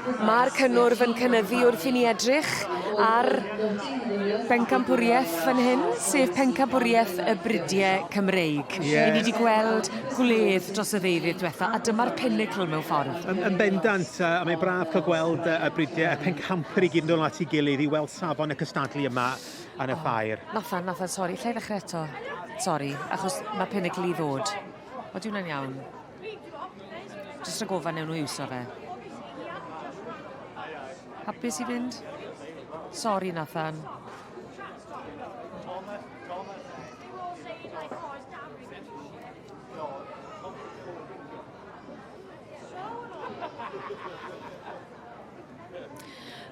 Mae'r cynnwrf yn cynyddu wrth i ni edrych ar bencampwriaeth fan hyn, sef pencampwriaeth y Bridiau Cymreig. Yeah. I ni wedi gweld gwledd dros y ddeuddydd diwetha, a dyma'r pinnacle mewn ffordd. Yn, yn bendant, a mae'n braf cael gweld y bridiau, y pencampwyr i gyd yn dod at ei gilydd i weld safon y cystadlu yma yn y ffair. Nathan, Nathan, sori, lle i ddechrau eto? Sori, achos mae pinnacle i ddod. Odi hwnna'n iawn? Jyst rhag ofan newn nhw iwso fe. Hapus i fynd? Sori, Nathan.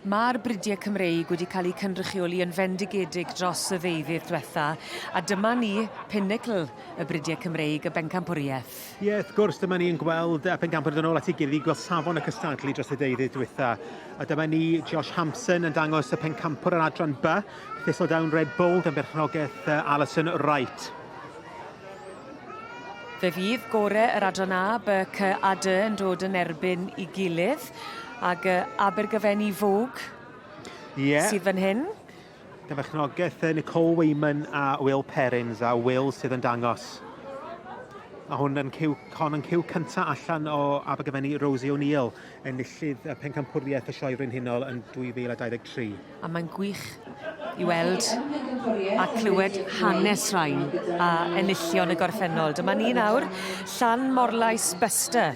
Mae'r bridiau Cymreig wedi cael eu cynrychioli yn fendigedig dros y ddeuddydd diwetha, a dyma ni, pinnacle y bridiau Cymreig, y bencampwriaeth. Ie, wrth gwrs, dyma ni'n gweld y pencampwr yn ôl at ei gilydd, gweld safon y cystadlu dros y deuddydd diwetha. A dyma ni, Josh Hampson yn dangos y pencampwr yr adran B, Thistledown Red Bold yn berchnogaeth Alison Wright. Fe fydd gore yr adran A, B, C a D yn dod yn erbyn i gilydd, ag Abergyfenni Vogue yeah. sydd fan hyn. Dyfechnogaeth Nicole Wayman a Will Perrins, a Will sydd yn dangos. A hwn yn cyw, hon yn cyw cyntaf allan o Abergyfenni Rosie O'Neill, enillydd y pencampwriaeth y Sioe Frenhinol yn 2023. A mae'n gwych i weld a clywed hanes rhain a enillion y gorffennol. Dyma ni nawr, Llan Morlais Buster.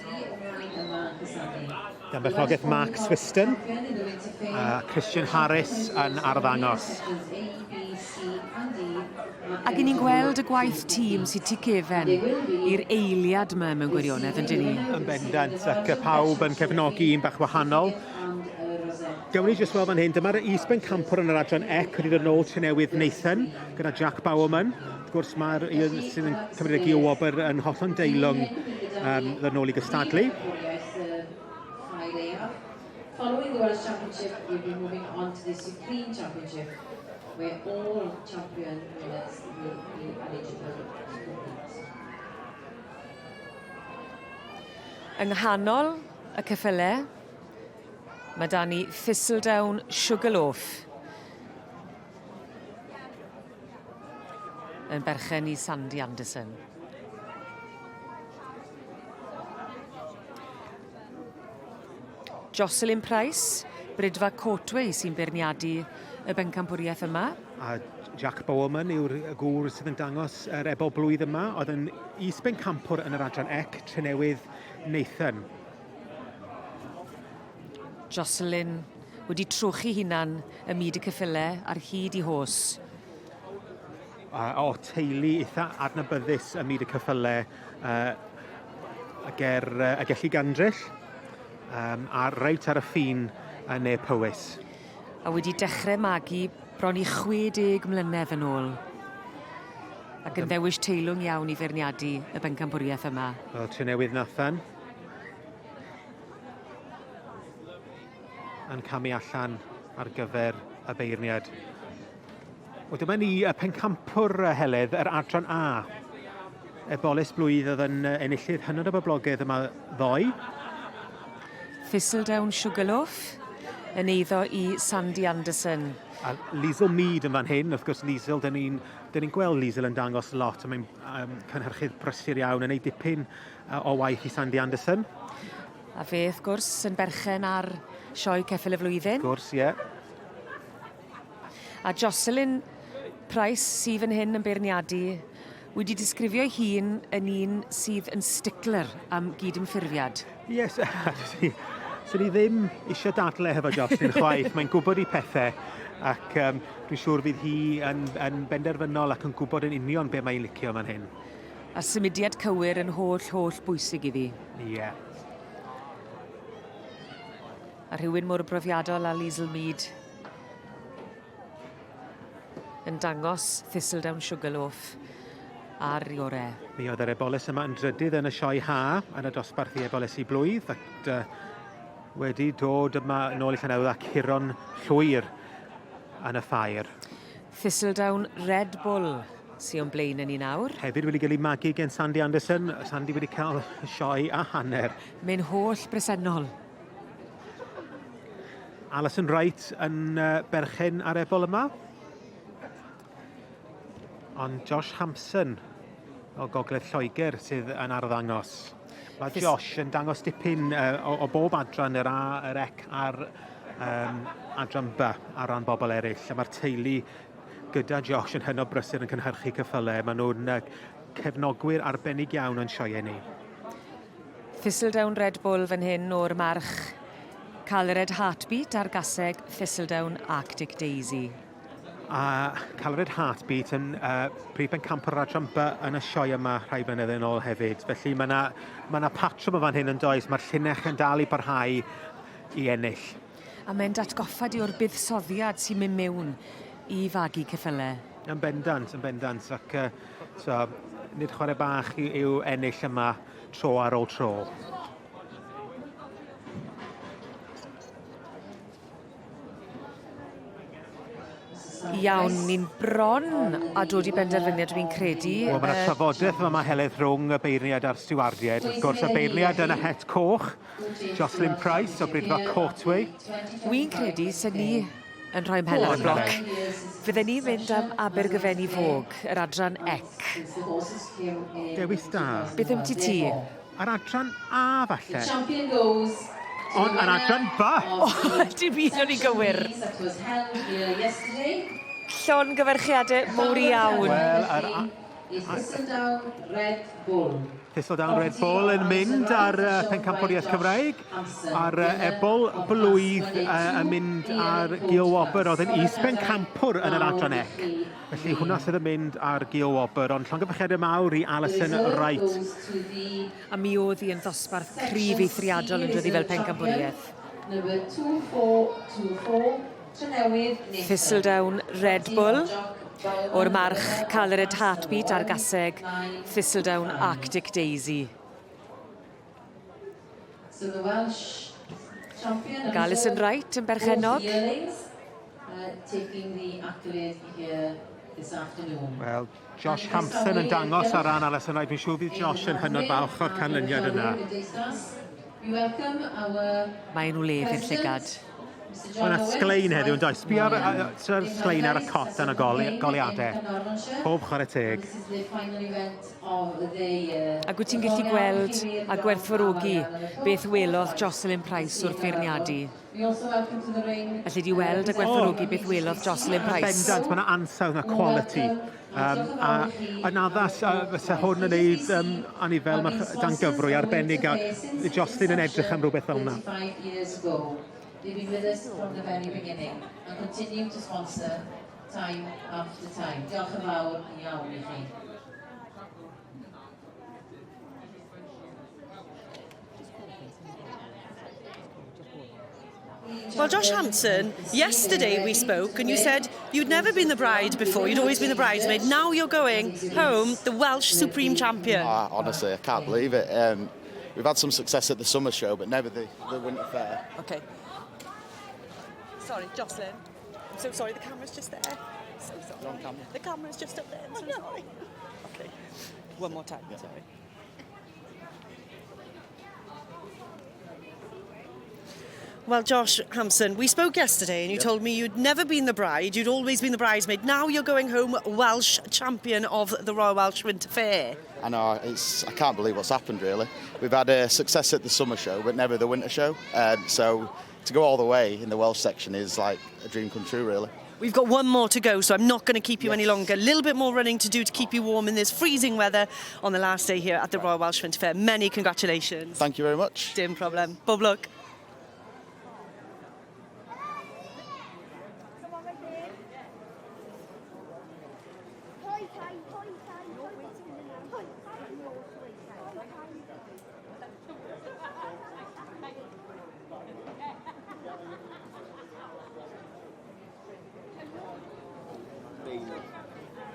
Dan berchnogaeth Mark Swiston a Christian Harris yn arddangos. Ac i ni'n gweld y gwaith tîm sydd tu cefen i'r eiliad yma mewn gwirionedd, yn dyn ni? Yn bendant, ac pawb yn cefnogi un bach wahanol. Gawn ni jyst weld fan hyn, dyma'r is-bencampwr yn yr adran ec wedi dod nôl Trenewydd Nathan gyda Jack Bowerman. Wrth gwrs mae'r un sydd yn cymryd y wobr yn hollol deilwng um, ddod nôl i gystadlu. Following the Welsh Championship, we'll be moving on to the Supreme Championship, where all champion winners will be eligible to compete. Yng nghanol y ceffyle, Mae 'da ni Thistledown Sugarloaf. Yn berchen i Sandy Anderson. Jocelyn Price, Bridfa Courtway sy'n beirniadu y bencampwriaeth yma. A Jack Bowerman yw'r gŵr sydd yn dangos yr ebol blwydd yma, oedd yn is-bencampwr yn yr adran ec, Trenewydd Nathan. Jocelyn wedi trwchu hunan ym myd y cyffyle ar hyd i hos. A, o, teulu eitha adnabyddus ym myd y cyffyle uh, ger uh, y Gelli Gandryll um, a reit ar y ffin yn ne Powys. A wedi dechrau magu bron i 60 mlynedd yn ôl. Ac yn ddewis teilwng iawn i feirniadu y bencampwriaeth yma. Wel, Trenewydd Nathan. Yn camu allan ar gyfer y beirniad. Wel, dyma ni y pencampwr Heledd, yr adran A. Ebolus Blwydd oedd yn enillydd hynod o boblogaidd yma ddoe. Thistledown Sugarloaf yn eiddo i Sandy Anderson. A Liesl Mead yn fan hyn, wrth gwrs Liesl, dyn ni'n ni gweld Liesl yn dangos lot, a mae'n um, cynhyrchydd brysur iawn yn ei dipyn o waith i Sandy Anderson. A fe, wrth gwrs, yn berchen ar sioe Ceffyl y Flwyddyn. Wrth gwrs, ie. Yeah. A Jocelyn Price sydd fan hyn yn beirniadu wedi disgrifio ei hun yn un sydd yn stickler am gydymffurfiad. Yes, swn i ddim eisiau dadle hefo Jocelyn chwaith. Mae'n gwybod ei pethau ac um, dwi'n siŵr fydd hi yn, yn benderfynol ac yn gwybod yn union be mae'n licio fan hyn. A symudiad cywir yn holl, holl bwysig iddi. Ie. Yeah. A rhywun mor brofiadol â Liesl Mead yn dangos Thistledown Sugarloaf ar ei orau. Mi oedd yr eboles yma yn drydydd yn y sioe ha yn y dosbarth i eboles i blwydd ac uh, wedi dod yma yn ôl i Llanelwedd a curo'n llwyr yn y ffair. Thistledown Red Bull sy o'n blaen ni nawr. Hefyd wedi cael ei magu gen Sandy Anderson. Sandy wedi cael sioe a hanner. Mae'n holl bresennol. Alison Wright yn berchen ar ebol yma. Ond Josh Hampson o Gogledd Lloegr sydd yn arddangos. Mae Josh yn dangos dipyn o bob adran, yr A, yr ec a'r adran B ar ran bobl eraill. A mae'r teulu gyda Josh yn hynod brysur yn cynhyrchu ceffylau. Maen nhw'n cefnogwyr arbennig iawn o'n sioeau ni. Thistledown Red Bull fan hyn o'r march Calered Heartbeat a'r gaseg Thistledown Arctic Daisy. A Calered Heartbeat yn prif bencampwr yr adran B yn y sioe yma rhai blynyddoedd yn ôl hefyd. Felly mae yna ma 'na patrwm yn fan hyn yn does, mae'r llinell yn dal i barhau i ennill. A mae'n datgoffa di o'r buddsoddiad sy'n mynd mewn i fagu ceffylau. Yn bendant, yn bendant, ac so, nid chwarae bach yw ennill yma tro ar ôl tro. Iawn, ni'n bron a dod i benderfyniad dwi'n credu. Wel, mae yna trafodaeth yma Heledd rhwng y beirniad a'r stiwardiaid. Wrth gwrs, y beirniad yn y het coch, Jocelyn Price o Bridfa Courtway. Wi'n credu sen ni yn rhoi mhen ar y bloc. Fydden ni'n mynd am Abergyfenni Fog, yr adran ec. Dewis da. Beth am ti ti? Yr adran A falle. Ond yr adran B! O, dim un o'n i gywir. Llongyfarchiadau mowr iawn. Wel, yr Thistledown Red Bull yn mynd ar Pencampwriaeth Cymraeg, a'r Ebol Blwydd yn mynd ar Gio Wobr, oedd yn is-bencampwr yn yr adran ec. Felly hwnna sydd yn mynd ar Gio Wobr, ond llongyfarchiadau mawr i Alison Wright. A mi oedd hi yn ddosbarth cryf eithriadol yn dod i fel pencampwriaeth. Thistledown Red Bull o'r march Calered Heartbeat a'r gaseg Thistledown Arctic Daisy. Ac Alison Wright yn berchennog. Wel, Josh Hampson yn dangos ar ran Alison Wright. Fi'n siŵr bydd Josh yn hynod falch o'r canlyniad yna. Mae nhw lef i'r llygad. Mae yna sglein heddiw yn does. Sbio ar, ar sglein ar y cot yn y goliadau. Pob chwarae teg. Ac wyt ti'n gallu gweld a gwerthfawrogi beth welodd Jocelyn Price wrth feirniadu? Alli di weld a gwerthfawrogi beth welodd Jocelyn Price? Bendant, mae yna ansawdd, yna quality. A yn addas, fysa hwn yn neud anifel dan gyfrwy arbennig a Jocelyn yn edrych am rhywbeth fel yna. Well, Josh Hampson, yesterday we spoke and you said you'd never been the bride before, you'd always been the bridesmaid. Now you're going home the Welsh Supreme Champion. Honestly, I can't believe it. We've had some success at the summer show, but never the winter fair. Okay. Sorry, Jocelyn. I'm so sorry, the camera's just there. So sorry. Wrong camera. The camera's just up there, I'm so sorry. Okay. One more time, yeah. Sorry. Well, Josh Hampson, we spoke yesterday and you told me you'd never been the bride, you'd always been the bridesmaid. Now you're going home Welsh champion of the Royal Welsh Winter Fair. I know, I can't believe what's happened, really. We've had a success at the summer show, but never the winter show. So to go all the way in the Welsh section is like a dream come true, really. We've got one more to go, so I'm not going to keep you any longer. A little bit more running to do to keep you warm in this freezing weather on the last day here at the Royal Welsh Winter Fair. Many congratulations. Thank you very much. Dim problem. Bob luck.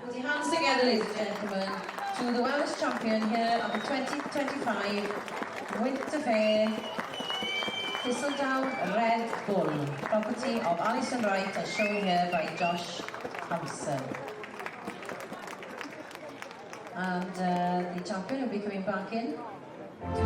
Put your hands together, ladies and gentlemen, to the Welsh champion here at the 2025 Winter Fair, Thistledown Red Bull, property of Alison Wright, as shown here by Josh Thompson. And the champion will be coming back in to